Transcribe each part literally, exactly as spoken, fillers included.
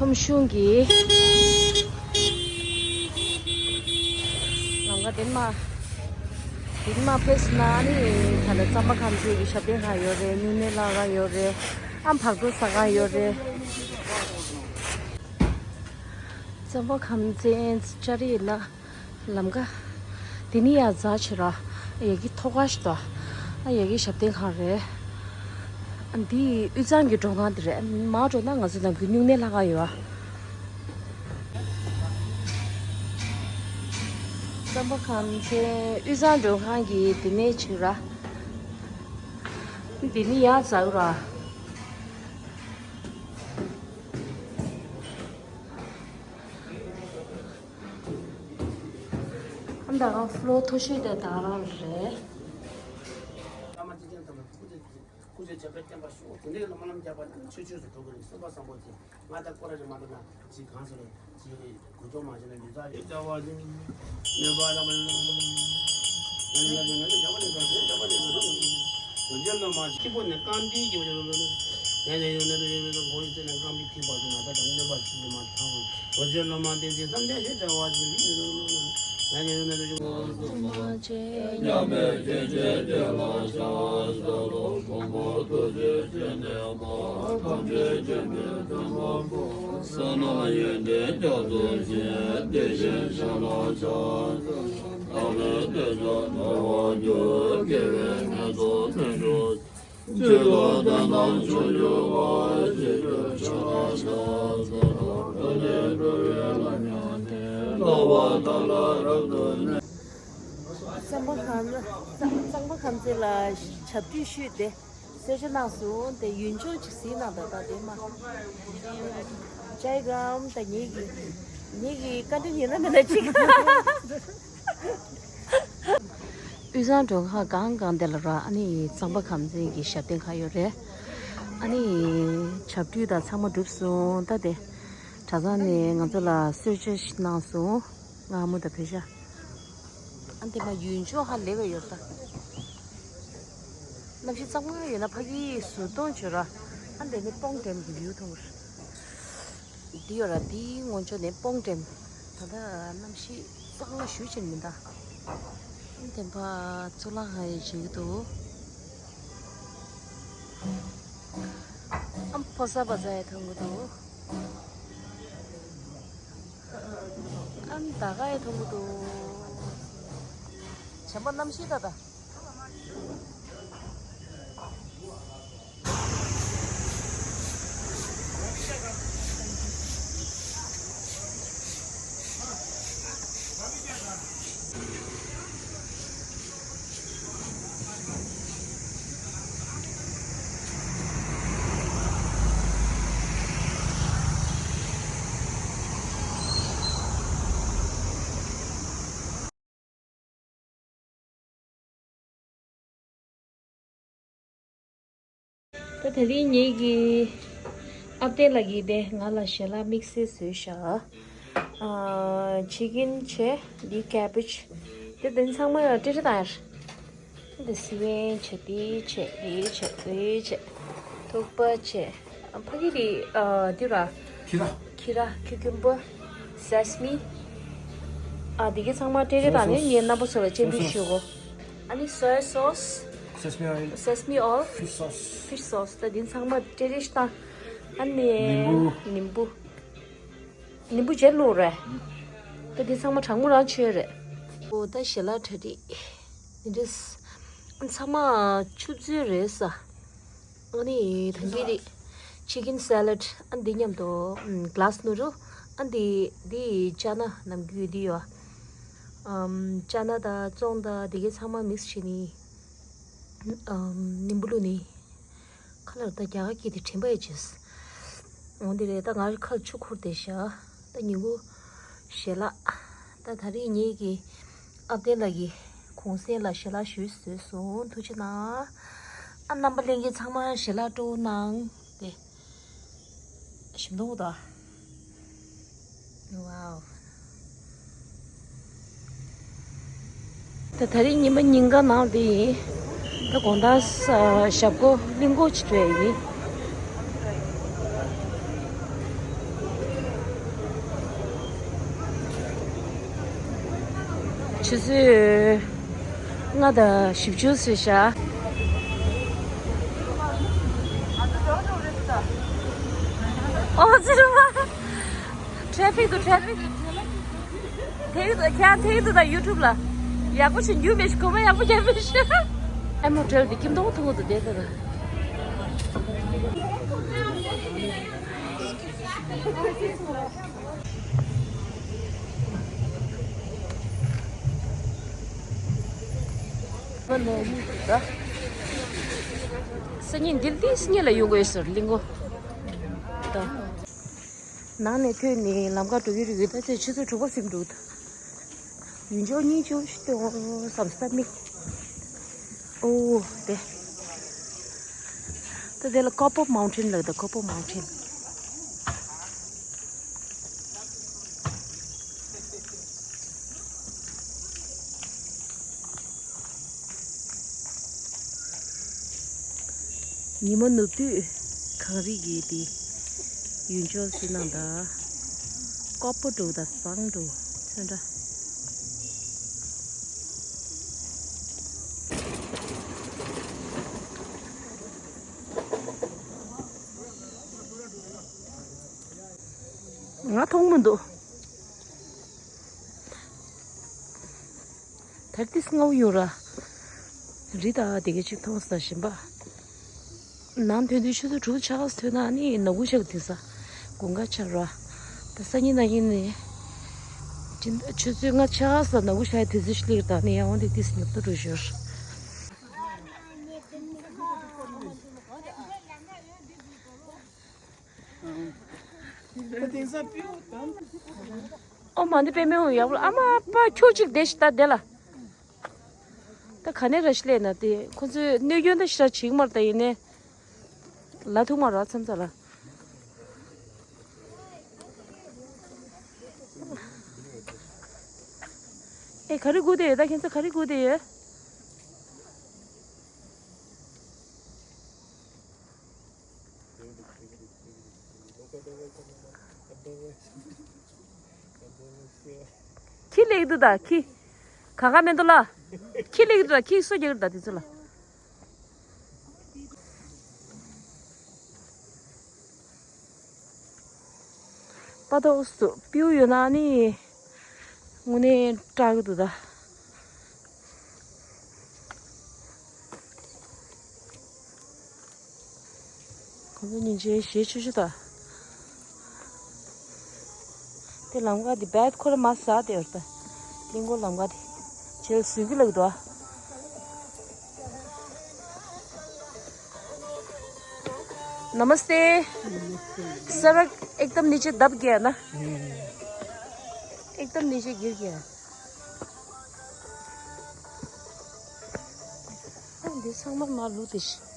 ཁམས་གཞུང་གི་ལམ་ཁ་དེ་མ། དེ་མ་ཕེབས་ན་ནི་ད་ལྟ་གཙང་པ་ཁམས་ཚན་གྱི་ཞབས་བརྟན་ཁང་ཡོད་རེད། སྨྱུང་གནས་ལྷ་ཁང་ཡོད་རེད། ཨ་བག་དྲོ་ཟ་ཁང་ཡོད་རེད། གཙང་པ་ཁམས་ཚན་ལྕགས་རི་ན། ལམ་ཁ། དེ་ནི་ཡ་རྫ་ཆེ་ར། ཡ་གི་ཐོག་ཁ་ཞིག་ཏོ། ཨ་ཡ་གི་ཞབས་བརྟན་ཁང་རེད། ཨ་འདི་དབུས་གཙང་གི་མགྲོན་ཁང་དེ་རེད། མར་འགྲོ་ན་ང་ཚོ་ནམ་རྒྱུན་སྨྱུང་གནས་ལྷ་ཁང་ཡོད་ཨ། གཙང་པ་ཁམས་ཚན་དབུས་གཙང་མགྲོན་ཁང་གི་དེ་ནས་ཆེ་ར། འདི་ནི་ཡ་རྫ་ར། ཨ་ད་ག་ཕ་ལོ་མཐོ་ཤོས་དེ་ད་རང་རེད། བླ་མ་སྐྱེས་ཆེན་ཐམས་ཅད་སྐུ་ཚེ་སྐུ་ཚེ་བྱ་བའི་བསྟན་པ་སྲུང་། དེ་འདྲའི་སྨོན་ལམ་བརྒྱབ་པ་ན་ཆོས་ཆོས་སུ་འགྲོ་གི་རེད། གསུངས་པ་བཟང་པོ་ཅིག་ང་ད་ཁོ་ར་ཅིག་མ་འགྲོ་ན་ཅིག་གང་ཟེར་ཅིག་གོ་ཆོག་མ་བྱས་ན་ཡོད་ཚ་ཡོད་ཚ་བ་ཅིག་མེད་པ་ལ་མ་ཡོང་། ང་ནི་ང་ནི་ང་ནི་འདྲ་བ་ནི་འདྲ་བ་ནི་འདྲ་བ་ནི་འདྲ་བ་ནི། རྡོ་རྗེ་སློབ་མ་སྤྱི་བོ་ནས་རྐང་མཐིལ་གྱི་ཡང་ཡང་ཡང་ཡང་ཡང་མགོ་ཡི་རྩེ་ནས་རྐང་པའི་མཐིལ་བར་དུ་ན་ཚ་དང་གནོད་པ་ཕྱིན་ཏེ་མ་ཐང་། རྡོ་རྗེ་སློབ་མ་བསྟན་འཛིན་བསམ་འཆར་ཞེས་བྱ་བ་ཅན། ཡང་ཡང་ཡང་ཡང་མ་བྱེད། མཉམ་མེད་རྒྱལ་བྱེད་དེ་ལ་ཕྱག་འཚལ་ལོ། མགོན་པོ་ཐུགས་རྗེ་ཅན་ནས་མ། ཐམས་ཅད་མཁྱེན་པའི་དོན་དམ་པོ། གསང་སྔགས་ཡོན་ཏན་རྒྱ་མཚོ་ཆེ། བདེ་གཤེགས་ཞལ་ལ་ཕྱག་འཚལ་ལོ། བདག་ལས་འདོད་ཆགས་མེད་པར་གྱུར། དགེ་བའི་ཉེས་ཚོགས་མེད་འགྲོ། སྤྱིར་བདག་དོན་དམ་ཆོས་འབྱུང་བ། ཞེས་བརྗོད་ཕྱག་འཚལ་ལོ། བདག་ནི་འགྲོ་བའི་ལམ་ཡང་ནི། ལག་པ་དག་ལ་རབ་ཏུ་གནས། གཙང་པ་ཁམས། གཙང་པ་ཁམས་ཚན་ལ་ཞབས་ཕྱི་ཞུས་ཏེ་གསོལ་ཇ་གནང་སོང་། དེ་ཡུན་ཆོག་ཅིག་གཟིགས་གནང་དང་། ད་དེ་མ། ཅའི་གམ་ད་ངེད་ཀྱི་ངེད་ཀྱི་བཀའ་དྲིན་ཡིན་ན་མིན་ན་ཅིག་དབུས་གཙང་མགྲོན་ཁང་སྒང་སྒང་དེ་ལ་ར། ཨ་ནི་གཙང་པ་ཁམས་ཚན་གྱི་ཞབས་བརྟན་ཁང་ཡོད་རེད། ཨ་ནི་ཞབས་བྲོ་དང་ཚང་མ་གྲུབ་སོང་། ད་དེ་གྲྭ་ཚང་ནས་ང་ཚོ་ལ་གསོལ་ཇ་ཞིག་གནང་སོང་། ང་མོ་དང་བོད་ཤ། ཨ་འདི་མ་ཡུན་ཅུང་ཧ་ལས་པ་ཡོད་ད། གནམ་གཤིས་གཙང་མ་ཡོད་ན་ཕ་གི་ཟུར་གདོང་བྱོས་ར། ཨ་འདི་ནི་སྤོང་འགྲེམ་གྱི་ཡུལ་མཐོང་གི། འདི་ཡོད་ར། འདིའི་ངོས་ཕྱོགས་ནས་སྤོང་འགྲེམ། ད་ལྟ་གནམ་གཤིས་གཙང་མ་ཞུ་ཕྱིན་མི་འདུག་དེ་འཕ་གཙུག་ལག་ཁང་ཡི་བྱེད་ཀྱི་འདུག་ཨམ་ཕོ་ས་པ་ཟ་ཡི་མཐོང་གི་འདུག་ཨམ་ད་ག་ཡི་མཐོང་གི་འདུག་བྱམས་པ་གནམ་གཤིས་ད་ད། ད་དེ་རིང་ངེད་ཀྱི་ཨ་བསྟན་ལགས་ཀྱིས་དེ་ང་ལ་ཞལ་ལག་དམིགས་བསལ་བཟོས་བཞག་ཨ་ཆི་ཀིན་བྱས། འདི་ཀེ་བེཇ། དེ་དེ་ཚང་མ་ཀྲི་ཀྲི་བཏང་ཡར། འདི་སི་ཝིན་བྱས། དེ་བྱས། དེ་བྱས། དེ་བྱས། ཐུག་པ་བྱས། ཕ་གི་རི་ཨ་དེ་ར། ཁི་ར། ཁི་ར། ཁིའུ་ཀུམ་བར། སེ་སི་མི། ཨ་དེ་གི་ཚང་མ་ཀྲི་ཀྲི་བཏང་ནས་ངས་རྣམ་པ་ཚོ་ལ་སྤྱན་འབུལ་ཞུ་གོ་ཨ་ནི་སོའི་སོ་སི། Sesame oil. Sesame oil. Fish sauce. Fish sauce. ད་དེ་ཚང་མ་ཀྲི་ཀྲི་བཏང་། ཨ་ནི་ནིམ་བུ། ནིམ་བུ། ནིམ་བུ་བྱས་བླུགས་རེད། ད་དེ་ཚང་མ་གྲང་མོ་རང་མཆོད་རེད། ཨོ་ད་ཞལ་ལག་གྲ་སྒྲིག་དེ་འདྲས། ཨ་ཚང་མ་ཆུ་ཚོད་རེད་ས། ཨ་ནི་ད་གིན་དེ་ཆི་ཀིན་སེ་ལད། ཨ་འདི་མཉམ་དུ་ཨམ་གླ་སི་ནུ་རུ། ཨ་འདི་འདི་ཅ་ན་ནམ་རྒྱུན་འདི་ཡོད། ཨམ་ཅ་ན་དང་ཙོང་དང་འདི་གའི་ཚང་མ་མིག་སི་བྱས་ནི། ཨམ་ནིམ་བུ་བླུགས་ནི། ཁ་ལག་ད་རྒྱ་གར་སྐད་དེ་དྲན་པ་ཡི་བྱས། འོ་འདི་རེད། ད་ང་ཁ་ལ་ཆུ་འཁོར་བསྡད་ཤག་ད་ཉིན་གུང་ཞལ་ལག་ད་ད་རེས་ངེད་ཀྱི་ཨ་བསྟན་ལགས་ཀྱི་གུང་སེང་ལ་ཞལ་ལག་ཞུས་བཟོས་སོང་། ཐུགས་རྗེ་གནང་། ཨ་རྣམ་པ་ལྷན་རྒྱས་ཚང་མ་ཞལ་ལག་སྤྲོ་གནང་སྟེ། ཞིམ་མདོག་དང་། ཝའོ། ད་ད་རེས་ཉི་མ་ཉིན་གང་ནང་དེ་ཡིན། ད་དགོང་དག་ས་ཞབས་སྒོ་གླིང་སྐོར་ཅིག་སྤྲད་ཡིན། ཆུ་ཚོད་ལྔ་དང་བཞི་བཅུ་ཟིན་ཤག་ཨོ་ཙི་རུ་བ། ཊེ་ཕིག་འདུག་ཊེ་ཕིག་དེ་ཁྱེད་དེ་འདུག་ད་ཡུ་ཊུབ་ལ་ཡག་པོ་ཞིག་འགྱུར་མེད་ཤག་གོ་མ་ཡག་པོ་རྒྱབ་མེད་ཤག་ཨེ་མོ་ཊལ་དེ་ཀིམ་ཏོང་ཐུང་ངུ་འདུག་དེ་ད་ད། སང་ཉིན་འདིར་འདི་སྙེ་ལ་ཡོང་དགོས་ཟེར་གླིང་གོ། ད། ནང་ནས་ཐོན་ནས་ལམ་ཁ་འགྲོ་གི་རེད། ད་ཆུ་ཚོད་དྲུག་པ་ཟིན་འདུག་ཡུལ་ལྗོངས་གཉིས་ཆུང་ཞིག་ཏུ་ཟམ་ས་མིག་ཨོ་དེ། ད་དེ་ལ་ཀོ་པོ་མའུན་ཊེན་ལབ། ད་ཀོ་པོ་མའུན་ཊེན། ཉི་མ་ནུབ་དུས་གངས་རི་གི་དེ་ཡུལ་ལྗོངས་སུ་སྣང་དང་། ཀོ་པོ་འདྲ་དང་བཟང་འདྲ་ཚོན་འདྲ། ང་མཐོང་མི་འདུག་ད་ཏིས་ངའུ་ཡོང་ར། རི་དྭགས་དེ་ག་ཅིག་མཐོང་ས་ཞིམ་པ། ནང་ཐོན་དུས་ཆུ་ཚོད་དྲུག་ཆགས་ཐོན་ན་ནི་ནག་ཁུ་ཆགས་དུས་ས། དགུན་ཁ་ཆགས་ར། ད་སང་ཉིན་གནངས་ཉིན་ནི། ཆུ་ཚོད་ལྔ་ཆགས་ས་ནག་ཁུ་ཆགས་དུས་ཚོད་ཤིག་ལེགས་ད་ནི་ཡང་འོང་དེ་ཏིས་ཉོབ་ཏུ་འགྲོ་ཞོར། ཨོ་མ་འདི་པད་མའི་འོ་ཡག་པོ་ཨ་མ་པ་ཁྱོད་ཅིག་བསྡད་ཤི་ད་བསྡད་ལ། ད་ག་ནས་ར་ཤི་ལས་ན་དེ་ཁོ་ཚོས་གནོད་སྐྱོན་ད་ཤི་ར་བྱིག་མར་ད་ཡིན་ནས། ལ་ཐུག་མ་ར་མཚམས་ཚ་ལ། ཨེ་ག་རེ་སྒུག་བསྡད་ཡོད་ད་ཁྱེད་ཚོ་ག་རེ་སྒུག་བསྡད་ཡོད། ཁྱི་ལེགས་འདུག་ད་ཁྱི། ག་ག་མེད་འདུག་ལ། ཁྱི་ལེགས་འདུག་ད་ཁྱི་སོ་རྒྱག་གི་ད་དེ་ཚོ་ལ། པ་ཏོག་སུ་པིའུ་ཡོད་ན་ནི། དངོས་གནས་སྐྲག་གི་འདུག་ད། ཁོང་ཚོ་སྙིང་རྗེ་ཞེ་ཆེ་ཆེ་ད། དེ་ལམ་ཁ་དེ་བད་ཁོ་ར་མ་ཟ་དེ་ཡོད་ད། གླིང་སྐོར་ལམ་ཁ་དེ། ཆེ་ཟུག་གི་ལག་འདུག नमस्ते। सड़क एकदम नीचे दब गया ना। एकदम नीचे गिर गया। འདི་ཚང་མ་མ་ལུག་དེ་ཤི།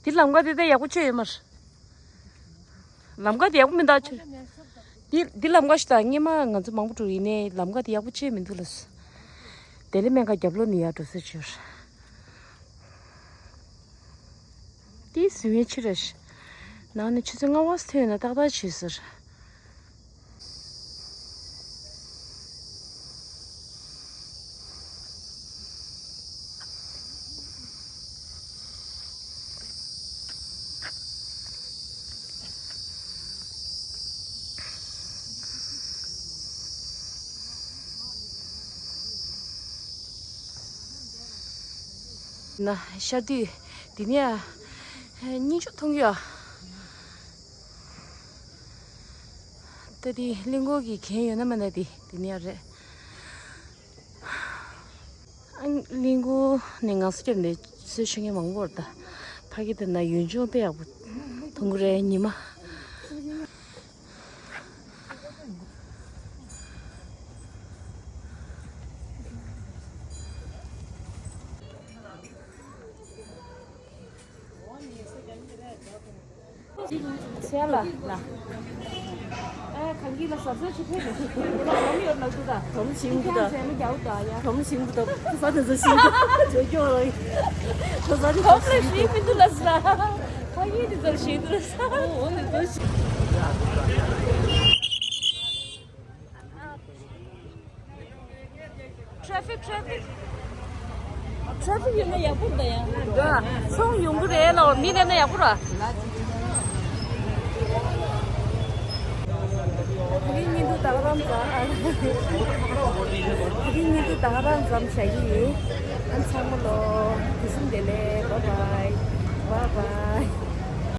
འདི་ལམ་ཁ་འདི་ད་ཡག་པོ་ཆེ་ཡོད་མ་རེད། ལམ་ཁ་དེ་ཡག་པོ་མི་འདུག་ཆུ། འདི་འདི་ལམ་ཁ་ཞིག་དང་སྔོན་མ་ང་ཚོ་མང་པོ་འགྲོ་ཡིན་ནའི་ལམ་ཁ་དེ་ཡག་པོ་ཆེ་མི་འདུག་ལ། དེ་ལས་སྨན་ཁང་རྒྱབ་ལོགས་ནས་ཡར་འགྲོ་ས་ཆེར། དེ་ཟིན་བའི་ཕྱིར་ར་ཞིག་ནང་ནས་ཆུ་ཚོད་ལྔ་པ་ཐོན་ན་ཏག་ཏག་བྱེད་ཟེར། ན་ཤར་དུས་འདི་ནས་སྙིང་ཆུ་འཐུང་གི་ཡོད། ད་དེ་གླིང་སྐོར་གྱི་གན་ཡོད་ན་མེད་ན་དེ་དེ་ནས་རེད། ཨ་གླིང་སྐོར་ནས་ང་ཚོ་སྐྱབས་ནས་གསོལ་ཞུ་མཁན་མང་པོ་རེད་ད། ཕ་གི་དེ་ན་ཡུལ་ལྗོངས་དཔེ་ཡག་པོ་མཐོང་གི་རེད་ཉི་མ། ཚེ་ལ་ལ། ཨ་གང་གི་ལ་ཟབ་ཟབ་ཞིག་ཕེབས་ནས་ཞིག་ཡོད་ལ་ཡོད་ལ་འདུག་ད། དོམ་ཞིམ་གི་ད། ཁྱེད་རང་མཇལ་མི་རྒྱག་ད་ཡ། དོམ་ཞིམ་གི་ད། ས་དེ་ཚོ་ཞིམ་གི་ད། ཇོ་ཇོ་ལ་ཡིན། ཁོ་ས་དེ་ཚོ་དོམ་ལ་ཞིམ་ཞིམ་གི་འདུག་ལ་ས། ཕ་གི་དེ་ཚོ་ཞིམ་འདུག་ལ་ས། འོ་འོ་དེ་ཚོ་ཞིམ། Traffic, traffic. Traffic ཡོད་ན་ཡག་པོ་འདུག་ཡ། འདུག་ཚོང་ཡོང་གི་རེད་ལ། མི་སླེབས་ན་ཡག་པོ་ར། དེ་རིང་ཉིན་དུ་ད་ག་རང་འཛོམས། དེ་རིང་ཉིན་དུ་ད་ག་རང་འཛོམས་བྱ་གི་ཡིན། ཨ་ཚང་མ་ལོ། དུས་གསུམ་བདེ་ལེགས། Bye bye. Bye bye.